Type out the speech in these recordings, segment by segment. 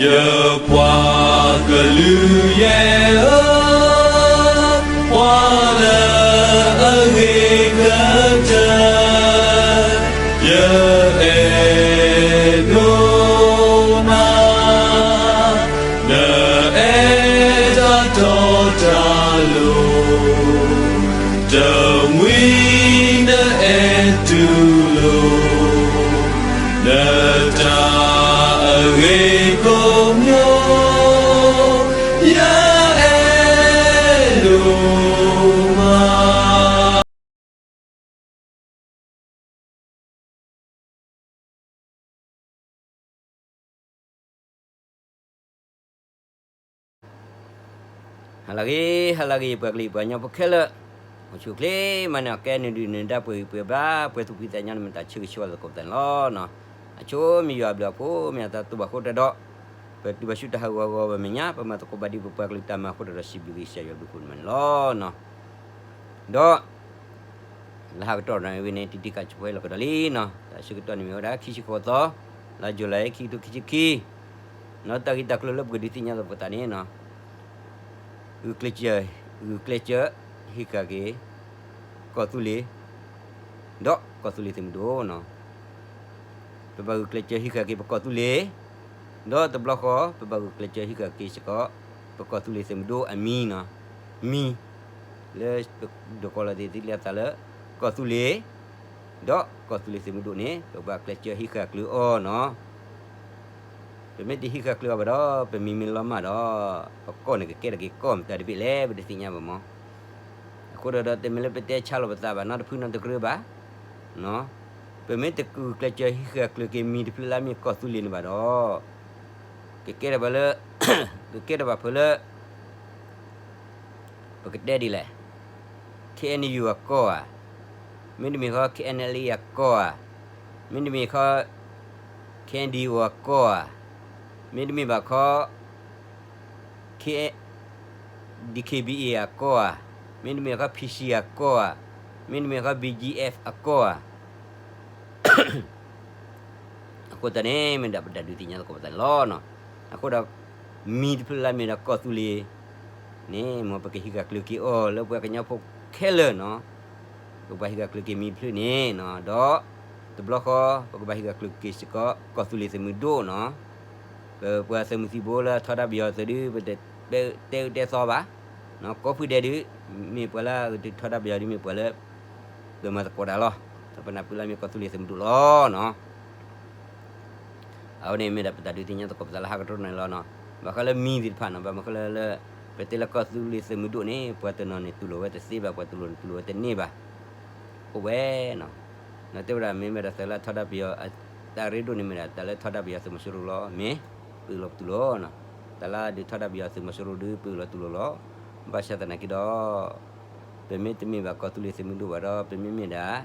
ယပှၤကလုာ်ယဲၢ်ဧၢ, ပှၤလၢအဂ့ၤကတၢၢ်, ယအဲၣ်ဒိးနၤ, နအဲၣ်တၢ်တီတၢ်လိၤ, တမှံၤနအဲၣ်တူၢ်လိာ် နတၢ်အဂ့ၤကိးမံၤ, ယအဲၣ်ဒိးမး. ဟါလၢအဂ့ၤ ဟါလၢအဂ့ၤ ပှၤကလုာ်ပှၤကညီဖိခဲလၢာ်, အိၣ်ဆူၣ်အိၣ်ချ့မးန့ၣ် ကဲနုာ်ဒုၣ်နုာ်ဒါ ပှဲၤဂံၢ်ပှဲၤဘါ ပှဲၤသူၣ်ဖှံသးညီန့ၣ် မ့ၢ်တၢ်ဆၢဂ့ၤဆၢဝါသကိးပသးန့ၣ်လီၤ. အဆိမ့ၢ်ယွၤအဘျုးအဖှိၣ် မ့ၢ်အတၢ်တိၢ်ဘၣ်အဃိတၢ်ဒီး ပတုၤဘၣ်ဆူတၢ်ဟးဂီၤဂီၤဘၣ်မဲာ်ညါ ပမၤသကိးဘၣ်ဒံးပပှၤကလုာ်တၢ်မၤအဃိတၢ်ဒီး စံးဘျုးက့ၤကစၢ်ယွၤဘျုးဖှိၣ်န့ၣ်လီၤ. ဒီး လၢဟးကတီၢ်နၣ်ရံၣ်ဝဲန့ၣ် တံၤတံၤကၢ်ဆိၣ်ဝဲလီၤကဒီးလံနီၤ, တၢ်ဆၢကတီၢ်န့ၣ်မ့ၢ်ဝဲဒၣ် ခံဆံဃိးသီ လါယူၤလံ ခံကထိခံဆံခံ, နီၤ တၢ်ဂ့ၢ်တၢ်ကျိၤလၢပကဒုးသ့ၣ်ညါသကိးသးန့ၣ်နီၤ, ဂုာ်ကျဲးစၢး, ဂုာ်ကျဲးစၢး ဟံးဃာ်က့ၤ ကီၢ်သူလ့ၤ ဒီးကီၢ်သူလ့ၤသုးမုၢ်ဒိၣ်နီၤ. ပဘၣ်ဂုာ်ကျဲးစၢးဟံးဃာ်က့ၤပကီၢ်သူလ့ၤ, ဒီးတဘျီဃီ ပဘၣ်ဂုာ်ကျဲးစၢးဟံးဃာ်က့ၤစ့ၢ်ကီး ပကီၢ်သူလ့ၤသုးမုၢ်ဒိၣ်အမံၤနီၤ, မံၤ လၢ ဒိးကီးလီၤသ့ၣ်သ့ၣ်လံအသးလၢ ကီၢ်သူလ့ၤ ဒီးကီၢ်သူလ့ၤသုးမုၢ်ဒိၣ်န့ၣ် ပဘၣ်ကျဲးစၢးဟံးဃာ်ကျၢၤအီၤနီၤ. ပမ့ၢ်တဟံးဃာ်ကျၢၤအီၤဘၣ်ဒီး ပမံၤမ့ၢ်လီၤမၢ်ဒီး ပကီၢ်န့ၣ်ကကဲထီၣ်က့ၤကီၢ်မတၤတဘ့ၣ်လဲၣ် ပတသ့ၣ်ညါဘၣ်မး. အဃိဒီး ဒီးတမ့ၢ်လၢပတဲဆါလီၤပသးဘၣ် နီတဖုနီတကြၢးဘၣ် ပမ့ၢ်တဂုာ်ကျဲးစၢးဟံးဃာ်ကျၢၤက့ၤမံၤတဖျၢၣ်လၢအမ့ၢ်ကီၢ်သူလ့ၤန့ၣ်ဘၣ်ဒီး ကကဲထီၣ်ဘၣ်လၢ ကကဲထီၣ်ဘၣ်ဖဲလၢ ပကတဲဒ်လဲၣ်, ခ့ၣ်အဲၣ်ယူၣ်အကီၢ်ဧါ, မ့တမ့ၢ်ဃီ ခ့ၣ်အဲၣ်လ်အ့ၣ် အကီၢ်ဧါ, မ့တမ့ၢ်ဃီ ခ့ၣ်အဲၣ်ဒံၣ်အိၣ်အကီၢ်ဧါ, မ့တမ့ၢ်ဘၣ်ခီ ခ့ၣ် ဒံၣ်ခ့ၣ်ဘံၣ်အ့ၣ် အကီၢ်ဧါ, မ့တမ့ၢ်ဃီ ဖံၣ်စံၣ် အကီၢ်ဧါ, မ့တမ့ၢ်ဃီ ဘံၣ်ကၠံအ့ၣ် အကီၢ်ဧါ. အဃိသတးန့ၣ် မ့ၢ်ဒၣ်ပတၢ်ဒုးသ့ၣ်ညါသကိးပသးန့ၣ်လီၤ. အဃိဒီး မံၤတဖျၢၣ်လၢအမ့ၢ်ဒၣ်ကီၢ်သူလ့ၤန့ၣ် မ်ပကဟံးဃာ်ကျၢၤက့ၤအီၤလၢပှၤကညီဖိခဲလၢာ်နီၤ. ပကဘၣ်ဟံးဃာ်ကျၢၤက့ၤမံၤတဖျၢၣ်န့ၣ်နီၤ, ဒီးတဘျီဃီ ပကဘၣ်ဟံးဃာ်ကျၢၤက့ၤစ့ၢ်ကီး ကီၢ်သူလ့ၤသုးမုၢ်ဒိၣ်နီၤ. ပပှၤသုးမုၢ်သံၣ်ဘိလၢအထီဒါပယီၤအသုးဒုး ပတတဲအၢတဲသီဘၣ်, ကိးဖုဒဲးဒုး မ့ၢ်ပှၤလၢအဂုာ်တုၤထီဒါပယီၤဒုး မ့ၢ်ပှၤလၢ ပမၤသကိးတၢ်လီၤ. ပနၢ်ပၢၢ်လၢအမ့ၢ်ကီၢ်သူလ့ၤသုးမုၢ်ဒိၣ်လီၤနီၤ. အဝဲန့ၣ်မ့ၢ်ဒၣ်ပတၢ်ဒုးသ့ၣ်ညါသကိးပသးလၢဟးကတီၢ်န့ၣ်လီၤနီၤ. ဘၣ်ဃးလၢမံၤသ့ၣ်တဖၣ်နီၤ, ဘၣ်မနုၤဃိလၢ လၢ ပတဲလၢကီၢ်သူလ့ၤသုးမုၢ်ဒိၣ်န့ၣ် ပှၤတနီၤန့ၣ်တူၢ်လိာ်ဝဲတသ့ဘၣ်, ပှၤတူၢ်လိာ်န့ၣ်တူၢ်လိာ်ဝဲတန့ၢ်ဘၣ်. အိၣ်ဝဲနီၤ, တဲဝဲဒၣ်မ့ၢ်မ့ၢ်ဒၣ်သုးလၢအထီဒါပယီၤ တၢ်ရ့ဒိၣ်န့ၣ်မ့ၢ်ဒၣ် တၢ်လၢထီဒါပယီၤသုးမီၤစိရိၤလီၤ, မ့ၢ် ပအၢၣ်လီၤပတူၢ်လိာ်နီၤ. တၢ်လၢဒုးထီဒါပယီၤသုးမီၤစိရိၤဒုး ပအၢၣ်လီၤတူၢ်လိာ်လီၤ. ဘၣ်ဆၣ်သနာ်က့ဒီး ပမ့ၢ်တမ့ၢ်ဘၣ်ကီၢ်သူလ့ၤသုးမုၢ်ဒိၣ်ဘၣ်ဒီး ပမ့မ့ၢ်ဒၣ်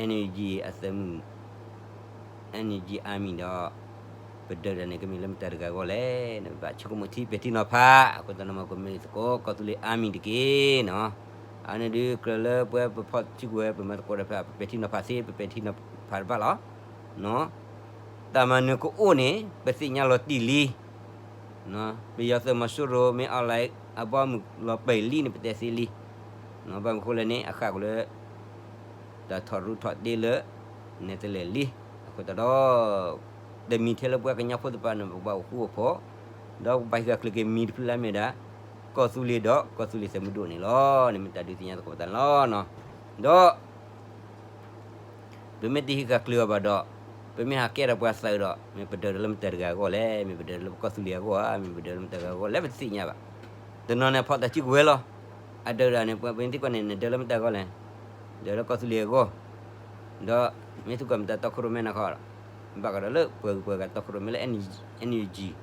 NUG အသုးမုၢ် NUG Army ဒီး ပဒုးတၢ်န့ၣ် ကမ့ၢ်လၢမတၤတဂၤအဂီၢ်လဲၣ်, ဘၣ်ဆိကမိၣ်ထံပဲာ်ထံနီၤဖး, အဃိသတးန့ၣ် မ်ကမ့ၢ်သကိးကီၢ်သူလ့ၤ Army တက့ၢ်နီၤ. အန့ၣ်ဒုးကြၢးလၢပှၤပဖီၣ်စုကဝဲၤ ပမၤသကိးတၢ်ဖဲ ပပဲာ်ထံနီၤဖးသ့, ပပဲာ်ထံနီၤဖးတဘၣ်လီၤ. တၢ်မၤနၢၤကအိၣ်န့ၣ် ပသ့ၣ်ညါလီၤတံၢ်လံ. ပယီၤသုးမီၤစိရိၤမ့ၢ် online အဘီအမုၢ်လီၤပံာ်လံန့ၣ် ပတဲသ့လံ. ဘၣ်မနုၤအဃိလဲၣ်န့ၣ် အဃၣ်က့ၤလၢ တၢ်ထီၣ်ရူးထီၣ်တ့လၢ နဲတလဲာ်လံ. အဃိသတးဒီး တမံၤထဲလၢပှၤကညီဖိသ့ၣ်တဖၣ်န့ၣ် ပကဘၣ်အိၣ်ဃူအိၣ်ဖိး, ဒီးပကဘၣ်ဟံးဃာ်ကျၢၤက့ၤမံၤတဖျၢၣ်လၢအမ့ၢ်ဒၣ် ကီၢ်သူလ့ၤဒီးကီၢ်သူလ့ၤသုးမုၢ်ဒိၣ်န့ၣ်လီၤ. န့ၣ်မ့ၢ်တၢ်ဒုးသ့ၣ်ညါသကိးပသးန့ၣ်လီၤ. ဒီး ပမ့ၢ်တဟံးဃာ်ကျၢၤအီၤဘၣ်ဒီး ပမ့ၢ်ဟးကဲထီၣ်ပှၤသုးဒီး မ့ၢ်ပဒုးတၢ်လၢမတၤတဂၤအဂီၢ်လဲၣ်, မ့ၢ်ပဒုးတၢ်လၢပကီၢ်သူလ့ၤအဂီၢ်ဧါ, မ့ၢ်ပဒုးတၢ်လၢမတၤတဂၤအဂီၢ်လဲၣ် ပတသ့ၣ်ညါဘၣ်. တနီၤန့ၣ်ဖီၣ်တၢ်စုကဝဲၤလီၤ. အဒုးတၢ်န့ၣ် ပှၤပမ့ၢ်သံကွၢ်န့ၣ် နဒုးလၢမတၤအဂီၢ်လဲၣ်, ဒုးလၢကီၢ်သူလ့ၤအဂီၢ်, ဒီးမ့ၢ်သံကွၢ်မတၤတီခိၣ်ရိၣ်မဲနၤခီ, ဘၣ်ဃးဒီးလၢပှၤဂုၤပှၤဂၤတီခိၣ်ရိၣ်မဲလၢ NUG, ဒီး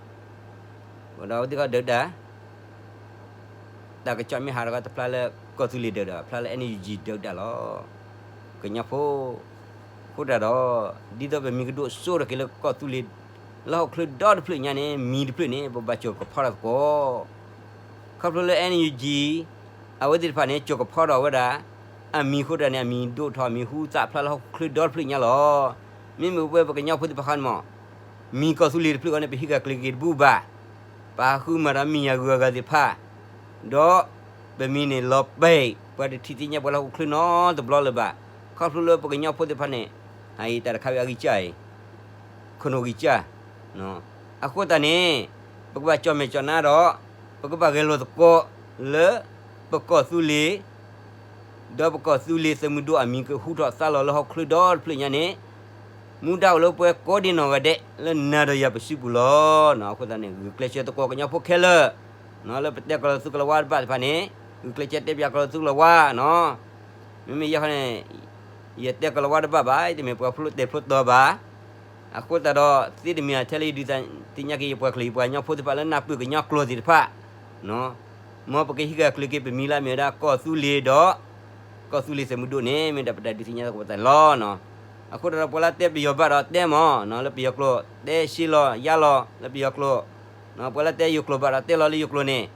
အဝဲသ့ၣ်ခီဒုးတၢ် တၢ်ကစီၣ်မ့ၢ်ဟးတခီတဖျါလၢကီၢ်သူလ့ၤဒုးဒီး ဖျါလၢ NUG ဒုးတၢ်လီၤ. ကညီဖိ အဃိတၢ်ဒီး ဒ်သိးပမံၤကဒိၣ်စိထီၣ်က့ၤလၢကီၢ်သူလ့ၤ လၢဟီၣ်ခိၣ်ချၢဒီတဖျၢၣ်ညါန့ၣ် မံၤတဖျၢၣ်န့ၣ် ပဘၣ်စိာ်ကဖီထီၣ်သကိး. ခီဖျိလၢ NUG အဝဲသ့ၣ်တဖၣ်န့ၣ် စိာ်ကဖီထီၣ်ဝဲဒၣ် အမံၤအဃိတၢ်န့ၣ် အမံၤဒိၣ်ထီၣ် အမံၤဟူသၣ်ဖျါလၢဟီၣ်ခိၣ်ချၢဒီတဖျၢၣ်ညါလီၤ. မ့မ့ၢ်ပဝဲပကညီဖိသ့ၣ်တဖၣ်ခီန့ၣ်မး မံၤကီၢ်သူလ့ၤတဖျၢၣ်ဃီန့ၣ် ပဟံးဃာ်ကျဲၤက့ၤတဘူၣ်ဘၣ်. ပဟးဃုမၤဒီးမံၤယၤဂုၤအဂၤသ့ၣ်တဖၣ်, ဒီးပမံၤန့ၣ်လီၤပဲာ် ပှၤတထံၣ်သ့ၣ်ညါပှၤလၢဟီၣ်ခိၣ်ချၢနီတဘျီလၢၤဘၣ်. ခီဖျိလၢပကညီဖိသ့ၣ်တဖၣ်န့ၣ် ဟးအံၤတၢ်တခါဝံၤအဂံၢ်စၢ်အံၤ ခိၣ်နူာ်ဂံၢ်စၢ်. အဃိသတးန့ၣ် ပကဘၣ်ကၠီၣ်မဲာ်ကၠီၣ်နါဒီး ပကဘၣ်ဂဲၤလိာ်သကိးလၢ ပကီၢ်သူလ့ၤ ဒီးပကီၢ်သူလ့ၤသုးမုၢ်ဒိၣ်အမံၤကဟူထီၣ်သါလီၤလၢဟီၣ်ခိၣ်ချၢဒီတဖျၢၣ်ညါန့ၣ် မူဒါအိၣ်လၢပှၤကိးဒံနီၢ်ဂၤဒဲး လၢနၤဒီးယၤပစုပူၤလီၤ. အဃိသတးန့ၣ် ဂုာ်ကျဲးစၢးသကိးကညီဖိခဲလၢာ် လၢပတဲကလီၤသူကလီၤဝါတဘၣ်သ့ၣ်တဖၣ်န့ၣ် ဂုာ်ကျဲးစၢးတဲပၠးကလီၤသူကလီၤဝါနီၤ. မ့မ့ၢ်ယဲခီန့ၣ် ယတဲကလီၤဝါတဘၣ်ဘၣ်, တမ့ၢ်ပှၤဖျိတဲာ်ဖျိတီၤဘၣ်. အဃိသတးဒီး သ့တမံၤအထဲလၢယဒုးသ့ၣ်ညါက့ၤယပှၤကလုာ်ယပှၤကညီဖိသ့ၣ်တဖၣ်လၢနၢ်ပၢၢ်ကညီကျိာ်သ့ၣ်တဖၣ် မ်ပကဟံးဃာ်ကျဲၤက့ၤပမံၤလၢအမ့ၢ်ဝဲဒၣ်ကီၢ်သူလ့ၤဒီး ကီၢ်သူလ့ၤသုးမုၢ်ဒိၣ်န့ၣ် မ့ၢ်ဒၣ်ပတၢ်ဒုးသ့ၣ်ညါသကိးပသးန့ၣ်လီၤ. အဃိသတးဒီး ပှၤလၢတဲပယီၤဘၣ်ဒီးတဲမး လၢပယီၤကျိာ် တဲရှ့လီၤယါလီၤလၢပယီၤကျိာ်, ပှၤလၢတဲယိၤကျိာ်ဘၣ်ဒီးတဲလီၤလၢယိၤကျိာ်န့ၣ်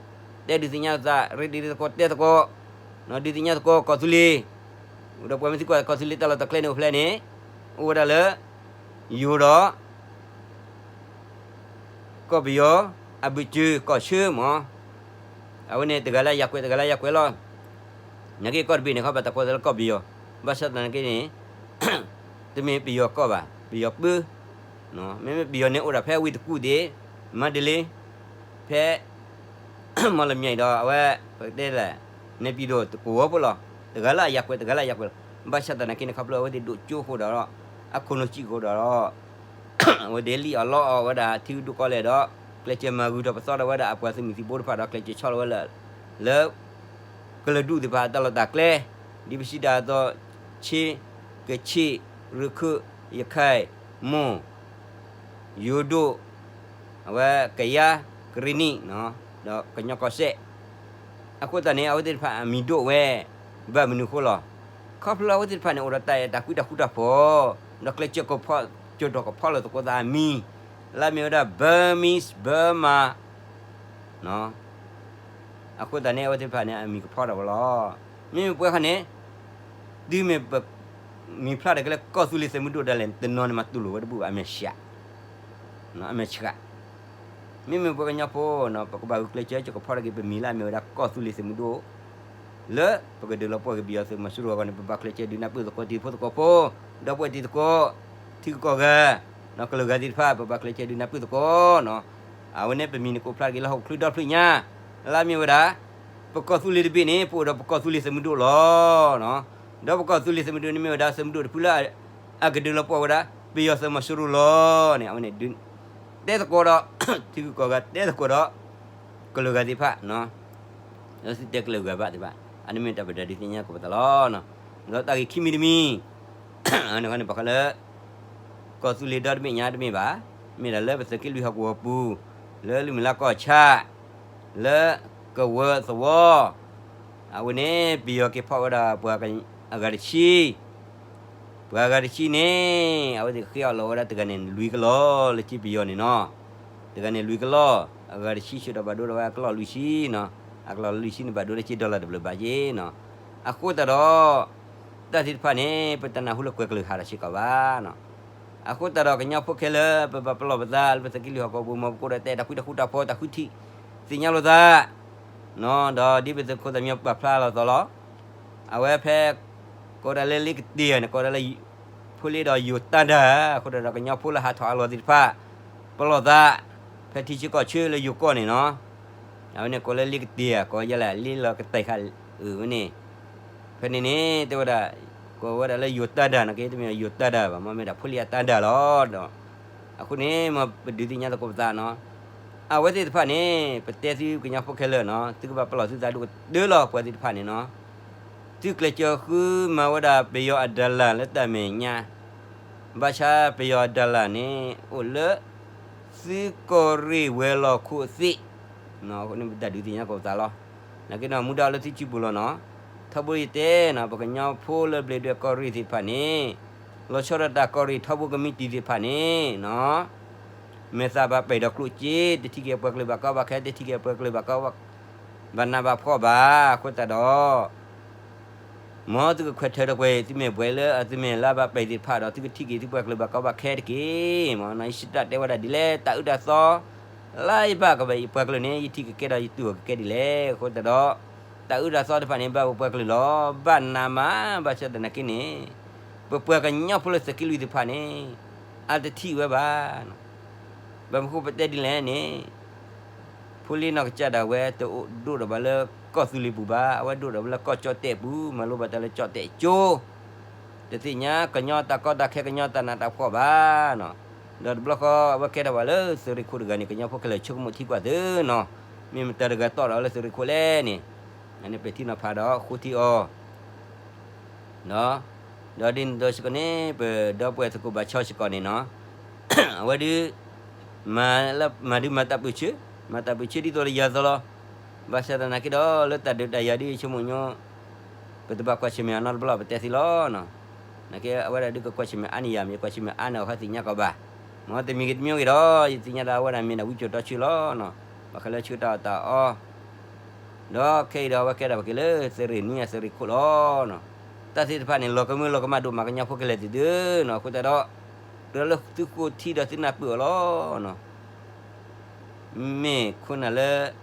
တဲဒုးသ့ၣ်ညါသး ရ့ဒံးသကိးတဲသကိး, ဒုးသ့ၣ်ညါသကိးကီၢ်သူလ့ၤ ဒီးပှၤမ့ၢ်သံကွၢ်ကီၢ်သူလ့ၤတၢ်လီၢ်တၢ်ကျဲန့ၣ်အိၣ်ဖဲလဲၣ်န့ၣ် အိၣ်ဝဲဒၣ်လၢ ယိၤဒီး ကီၢ်ပယီၤ အဘုးစၢၤကီၢ်ဆၢမး, အဝဲန့ၣ်တဂၤလၢယၤကွဲး တဂၤလၢယၤကွဲးလီၤ. နာ်က့ကီၢ်တဘ့ၣ်န့ၣ် ခီပတာ်ကွဲးသးလၢကီၢ်ပယီၤ, ဘၣ်ဆၣ်သနာ်က့န့ၣ် တမ့ၢ်ပယီၤကီၢ်ဘၣ် ပယီၤပၢ, မ့မ့ၢ်ပယီၤန့ၣ်အိၣ်ဒၣ်ဖဲဝ့ၢ်တကူၣ်သ့ၣ်, မါဒလ့, ဖဲ မီၢ်လမၠဲၣ်ဒီးအဝဲ ပကတဲလဲၣ် န့ၣ်ပံၤဒိၣ်တကိးဝဲဖိလီၤ, တဂၤလၢအယၤကွဲး တဂၤလၢအယၤကွဲးလီၤ. ဘၣ်ဆၣ်သနာ်က့န့ၣ် ခီဖျိအဝဲသ့ၣ်ဒိၣ်ကၠိဃိဒီး အခိၣ်နူာ်စံၣ်ဃိဒီး အဝဲသ့ၣ်လံၣ်အီၣ်လီအီၣ်ဝဲဒၣ်ထံဒိၣ်ကီၢ်လဲၢ်ဒီး ကျဲးစၢးမၤဂုာ်ထီၣ်ပသီထီၣ်ဝဲဒၣ်အပှၤသုးမုၢ်သံၣ်ဘိတဖၣ်ဒီး ကျဲးစၢးဆီၣ်လီၤဝဲလၢ လၢ ကလုာ်ဒူၣ်သ့ၣ်တဖၣ်အတၢ်လီၢ်တၢ်ကျဲ, ဒ်ပစံးတၢ်အသိး ခ့, ကခ့ၣ်, ရခၢၣ်, ရခဲၣ်, မိၢ် ယိၤဒိၣ်, အဝဲကယၤ, ကရ့ၣ်နံၣ်, ဒီးကညီကီၢ်စဲၣ်, အဃိသတးန့ၣ် အဝဲသ့ၣ်တဖၣ်အမံၤဒိၣ်ဝဲ, ဘၣ်မနုၤအဃိလီၤ. ခီဖျိအဝဲသ့ၣ်တဖၣ်န့ၣ် အိၣ်ဒီးတၢ်အဲၣ်တၢ်ကွံတၢ်ဃူတၢ်ဖိး, ဒီးကျဲးစၢးကဖီၣ်, ကၠိၣ်ထီၣ်ကဖီၣ်လိာ်သကိးသးအမံၤ, လၢအမ့ၢ်ဝဲဒၣ် Burmese Burma အဃိသတးန့ၣ် အဝဲသ့ၣ်တဖၣ်န့ၣ် အမံၤကဖီၣ်ထီၣ်ဝဲလီၤ. မ့မ့ၢ်ပဝဲခီန့ၣ် တုၤမ့ၢ်ပမံၤဖျါတၢ်ကဲလၢကီၢ်သူလ့ၤသုးမုၢ်ဒိၣ်ဒၣ်လဲာ် တနီၤန့ၣ်မၤတူၢ်လိာ်ဝဲတဘူၣ်ဘၣ် အမဲာ်ဆှး, အမဲာ်ဆှး, မ့မ့ၢ်ပှၤကညီဖိ ပကဘၣ်ဂုာ်ကျဲးစၢး ကဖီၣ်ထီၣ်က့ၤပမံၤလၢအမ့ၢ်ဝဲဒၣ်ကီၢ်သူလ့ၤသုးမုၢ်ဒိၣ် လၢပကဒုးလီၤပှီၢ်က့ၤပယီၤသုးမီၤစိရိၤအဂီၢ်န့ၣ် ပဘၣ်ကျဲးစၢးဒုးနၢ်ပၢၢ်သကိးတံၤဖိသကိးဖိ, ဒီပုၢ်ဝဲၢ်တံၤသကိး, ထံဂုၤကီၢ်ဂၤ, ဒီးကလုာ်ဂၤသ့ၣ်တဖၣ် ပဘၣ်ကျဲးစၢးဒုးနၢ်ပၢၢ်သကိးနီၤ. အဝဲန့ၣ်ပမံၤန့ၣ်ကအိၣ်ဖျါတက့ၢ်လၢဟီၣ်ခိၣ်ချၢဒီဖျၢၣ်ညါ, လၢအမ့ၢ်ဝဲဒၣ် ပကီၢ်သူလ့ၤတဘ့ၣ်န့ၣ် ပအိၣ်ဒီးပကီၢ်သူလ့ၤသုးမုၢ်ဒိၣ်လီၤ. ဒီးပကီၢ်သူလ့ၤသုးမီၤစိရိၤန့ၣ်မ့ၢ်ဝဲဒၣ်သုးမုၢ်ဒိၣ်တဖုလၢ အကဒုးလီၤပှီၢ်ဝဲဒၣ် ပယီၤသုးမီၤစိရိၤလီၤန့ၣ် အဝဲန့ၣ် တဲသကိးဒီး ထံဂုၤကီၢ်ဂၤ တဲသကိးဒီး ကလုာ်ဂၤသ့ၣ်တဖၣ် လၢသုတဲကလုာ်ဂၤဘၣ်သ့ၣ်တဖၣ် အန့ၣ်မ့ၢ်တၢ်ပတၢ်ဒုးသ့ၣ်ညါသကိးပသးလီၤ. ဒီးတၢ်ဂ့ၢ်ခံမံၤတမံၤ န့ၣ်ဘၣ်ဃးလၢ ကီၢ်သူလ့ၤဒီတဘ့ၣ်ညါတမ့ၢ်ဘၣ်, မ့ၢ်ဒၣ်လၢပသုးက့လွံၢ်ဟီၣ်ကဝီၤပူၤ, လၢလုၢ်မုၢ်လါကီၢ်ဆၣ်, လၢကဝၢသဝီ, အဝဲန့ၣ် ပယီၤက့ၤဖီၣ်ဝဲဒၣ်ပှၤအဂၤတဆံ, ပှၤအဂၤတဆံန့ၣ် အဝဲသ့ၣ်ဃ့အီၣ်လီၤဝဲဒၣ်တဂၤန့ၣ်လွံၢ်ကလီၢ် လၢက့ပယီၤန့ၣ်နီၤ, တဂၤန့ၣ်လွံၢ်ကလီၢ်, အဂၤတဆံဆှၢဒီးဘၣ်ဒိဒီးဝဲအကလီၢ်လွံၢ်ဆံနီၤ, အကလီၢ်လွံၢ်ဆံန့ၣ်ဘၣ်ဒိဒီးက့ dollar တဘျုးဘၣ်က့နီၤ, အဃိသတးဒီး တၢ်သ့ၣ်တဖၣ်န့ၣ် ပတနၢ်ဟူလၢကွဲၤကလုၢ်ဟးထီၣ်စ့ၢ်ကီးဘၣ်နီၤ, အဃိသတးဒီးကညီဖိခဲလၢာ် ပဘၣ်ပလီၢ်ပသးလၢပသုးက့လွံၢ်ဟီၣ်ကဝီၤပူၤ မ်ပကအိၣ်ဒီးတၢ်အဲၣ်တၢ်ကွံတၢ်ဃူတၢ်ဖိး တၢ်ဃုထံၣ်သ့ၣ်ညါလိာ်သး ဒီးဒ်ပသုးခိၣ်သးမံပာ်ဖျါလီၤသီလီၤ, အဝဲဖဲ ကိးဒၣ်လၢလ့ကတ့ၢ်ဧါန့ၣ် ကိးဒၣ်လၢ ဖိလ့ဒီးယိၤတၢ်ဒၢ်, အဃိသတးဒီးကညီဖိလၢဟးထီၣ်အလီၢ်သ့ၣ်တဖၣ် ပလီၢ်သး ဖဲထံဆၢကီၢ်ဆၢလၢယိၤကီၢ်န့ၣ်နီၤ, အဝဲန့ၣ်ကိးလၢလ့ကတ့ၢ်ဧါ ကိးယဲလဲၣ် လ့လီၤကတံာ်ဃာ်အဝဲန့ၣ်, ဖဲန့ၣ်န့ၣ် တဲဝဲဒၣ် ကိးဝဲဒၣ်လၢယိၤတၢ်ဒၢ်နီၤ က့တမ့ၢ်ယိၤတၢ်ဒၢ်ဘၣ် မ့ၢ်မ့ၢ်ဒၣ်ဖိလ့အတၢ်ဒၢ်လီၤဒီး အဃိန့ၣ် မ်ပဒုးသ့ၣ်ညါသကိးပသးနီၤ, အဝဲသ့ၣ်တဖၣ်န့ၣ် ပတဲသုကညီဖိခဲလၢာ်နီၤ သုကဘၣ်ပလီၢ်သုသးဒိၣ်ကတၢၢ်လီၤ ပှၤသ့ၣ်တဖၣ်န့ၣ်နီၤ, သုကျဲးစၢးဃုမၤဝဲဒၣ်ပယီၤအ dollar လၢတၢ်မဲာ်ညါ, ဘၣ်ဆၣ်ပယီၤအ dollar န့ၣ် အိၣ်လၢ သုကီၢ်ရ့ၣ်ဝဲၤလီၢ်ခိၣ်သ့ၣ်, အဃိန့ၣ်ပတၢ်ဒုးသ့ၣ်ညါသကိးပသးလီၤ, နာ်က့ဒီးမူဒါလၢသုစုပူၤလီၤနီၤ, ထီဘိယတဲနီၤ ပကညီဖိလၢဘျ့းဒွဲၣ်ကီၢ်ရ့ၣ်သ့ၣ်တဖၣ်န့ၣ်, လီၤဆီဒၣ်တၢ်ကီၢ်ရ့ၣ်ထီဘိကမံးတံာ်သ့ၣ်တဖၣ်န့ၣ်နီၤ မဲာ်သးဘၣ်ပဲာ်ဒီးကျိၣ်စ့ တထံၣ်က့ၤအပှၤကလုာ်ဘၣ်ကီဘၣ်ခဲ တထံၣ်က့ၤအပှၤကလုာ်ဘၣ်ကီဘၣ်, ဘၣ်နးဘၣ်ဖှီၣ်ဘၣ် အဃိသတးဒီး မ်သုကခွဲးထၢထီၣ်ကွံာ် သုမ့ၢ်ပှၤလၢအသုမ့ၢ်လၢဘၣ်ပှဲၤသ့ၣ်တဖၣ်ဒီး သုကထံၣ်က့ၤသုပှၤကလုာ်ဘၣ်ကီဘၣ်ခဲတက့ၢ်. မ်ယစံးတၢ်တဲဝဲဒၣ်ဒ်လဲၣ်, တၢ်အုၣ်တၢ်သီ လၢယဘၣ်ကဘၣ်ယပှၤကလုာ်န့ၣ် ယထံၣ်ကကဲဒီးယတူၢ်အီၤကကဲဒ်လဲၣ်. အဃိသတးဒီး တၢ်အုၣ်တၢ်သီတဖၣ်န့ၣ် ဘၣ်ပပှၤကလုာ်လီၤ. ဘၣ်နးမး, ဘၣ်ဆၣ်သနာ်က့န့ၣ် ပပှၤကညီဖိလၢသုးက့လွံၢ်သ့ၣ်တဖၣ်န့ၣ် အတထံၣ်ဝဲဘၣ်. ဘၣ်မနုၤဃိပတဲဒ်လဲၣ်န့ၣ် ဖိလ့နီၢ်ကစၢ်ဒၣ်ဝဲ တအိၣ်ဒိၣ်ဒီးဘၣ်လၢကီၢ်သူလ့ၤပူၤဘၣ်, အဝဲဒိၣ်ဒီးဘၣ်လၢကီၢ်ကၠီၣ်တဲၣ်ပူၤ, မၤလိဘၣ်တၢ်လၢကၠီၣ်တဲၣ်ကၠိ, တသ့ၣ်ညါကညီတၢ်ကီတၢ်ခဲ ကညီတၢ်နးတၢ်ဖှီၣ်ဘၣ်နီၤ. ဒီးတဘျီဃီ အဝဲကဲထီၣ်ဘၣ်လၢသုးရ့ၣ်ခိၣ်တဂၤန့ၣ် ကညီဖိခဲလၢာ်ဆိကမိၣ်ထံကွၢ်သ့နီၤ, မ့ၢ်မတၤတဂၤတီၢ်ဒီးလၢသုးရ့ၣ်ခိၣ်လဲၣ်န့ၣ်, အန့ၣ်ပထံၣ်နီၤဖးဒီးဃိထံအီၤ ဒီးဒ်န့ၣ်ဒီးစ့ၢ်ကီးန့ၣ် ပဒီပုၢ်ဝဲၢ်သကိးဘၣ်ဆီစ့ၢ်ကီးန့ၣ်နီၤ, အဝဲဒုး မၤဒုးမၤတၢ်ပၢၢ်ဆၢ, မၤတၢ်ပၢၢ်ဆၢဒ်သိးလၢယၤသိးလီၤ. ဘၣ်ဆၣ်သနာ်က့ဒီး လၢတၢ်ဒုးတၢ်ယၤဒ်ယဆိကမိၣ်ညီ ပတဘၣ်ကွၢ်ဆၢၣ်မဲာ်အနီတဘျီ ပတဲသ့လီၤ. နာ်က့အဝဲဒၣ်ဒုးကကွၢ်ဆၢၣ်မဲာ်အါန့ၢ်ယၤ မ့ၢ်ကွၢ်ဆၢၣ်မဲာ်အါန့ၢ်အီၤ ဟဲသ့ၣ်ညါကီးဘၣ်. မ်တမံၤဂ့ၤတမံၤဂ့ၤဒီး ယသ့ၣ်ညါဒၣ်အဝဲဒၣ်မ့ၢ်ဒၣ်ဝံစိာ်တီဆၢလီၤ. ဘၣ်ဃးလၢဆှၢတၢ်အီၣ်တၢ်အီ ဒီးခဲအံၤဒီးအဝဲကဲထီၣ်ဘၣ်က့ၤလၢသုးရ့ၣ်နွံအသုးရ့ၣ်ခိၣ်လီၤ. တၢ်သ့ၣ်တဖၣ်န့ၣ် လီၤကမၢလီၤကမၣ်ဒိၣ်မး ကညီဖိခဲလၢာ်သ့ၣ်သုဧၢနီၤ. အဃိသတးဒီး တုၤလၢသုဃိထံဒီးသုနၢ်ပၢၢ်အီၤလီၤ. မ့ၢ်ခိၣ်နၢ်လၢ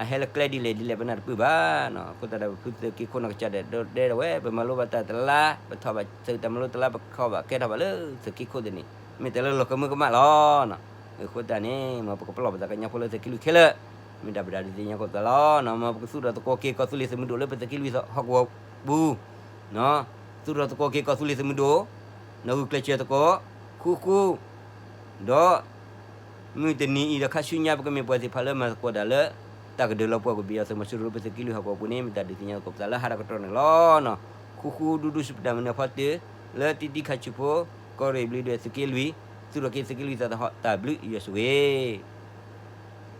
အဟဲလၢကျဲဒ်လဲၣ်ဒ်လဲၣ် ပနၢ်တပၢၢ်ဘၣ်နီၤ. အဃိသတးဒီး ပဖုသုးက့ခိၣ်နီၢ်ကစၢ်ဒၣ်ဒိးတဲဒၣ်ဝဲ ပမၤလိဘၣ်တၢ်တလါ ပထီၣ်ဘၣ်သုးတၢ်မၤလိတလါ ပခီဘၣ်ကဲထီၣ်ဘၣ်လၢသုးက့ခိၣ်သ့ၣ်န့ၣ် မ့ၢ်တၢ်လၢလီၤကမၢကမၣ်လီၤ. အဃိသတးန့ၣ် မ်ပကပလီၢ်ပသးကညီဖိလၢသုးက့လွံၢ်ခဲလၢာ် မ့ၢ်တၢ်ဘၣ်ဒၣ်ဒုးသ့ၣ်ညါကီးပသးလီၤ. မ်ပကသူၣ်ထီၣ်သကိးက့ၤကီၢ်သူလ့ၤသုးမုၢ်ဒိၣ်လၢပသုးက့လွံၢ်ဟီၣ်ကဝီၤပူၤ သူၣ်ထီၣ်သကိးက့ၤကီၢ်သူလ့ၤသုးမုၢ်ဒိၣ်, နီၢ်ဂုာ်ကျဲးစၢးသကိး ဃူဃူ, ဒီး မုၢ်တနံၤအံၤဒီးခါဆူညါ ပကမ့ၢ်ပှၤသ့ၣ်တဖၣ်လၢမၤသကိးတၢ်လၢ တၢ်ကဒၢးလီၤပှီၢ်ကဘ့ၣ်အီၤ သုးမီၤစိရိၤလၢပသုးက့လွံၢ်ဟီၣ်ကဝီၤပူၤန့ၣ် မ့ၢ်တၢ်ဒုးသ့ၣ်ညါသကိးပသးလၢဟါတကတီၢ်န့ၣ်လီၤ. ဃူဃူဒူဒူစံးပတၢ်မုၢ်နံၤဖီတၢၢ် လၢတံတံခါဆူဖိ ကီၢ်ရ့ၣ်ဘျုးဒွဲၣ်သုးက့လွံၢ်, သူၣ်ထီၣ်က့ၤသုးက့လွံၢ်သးသဟီၣ် တၢ်ဘျုးယွၤဆိၣ်ဂ့ၤ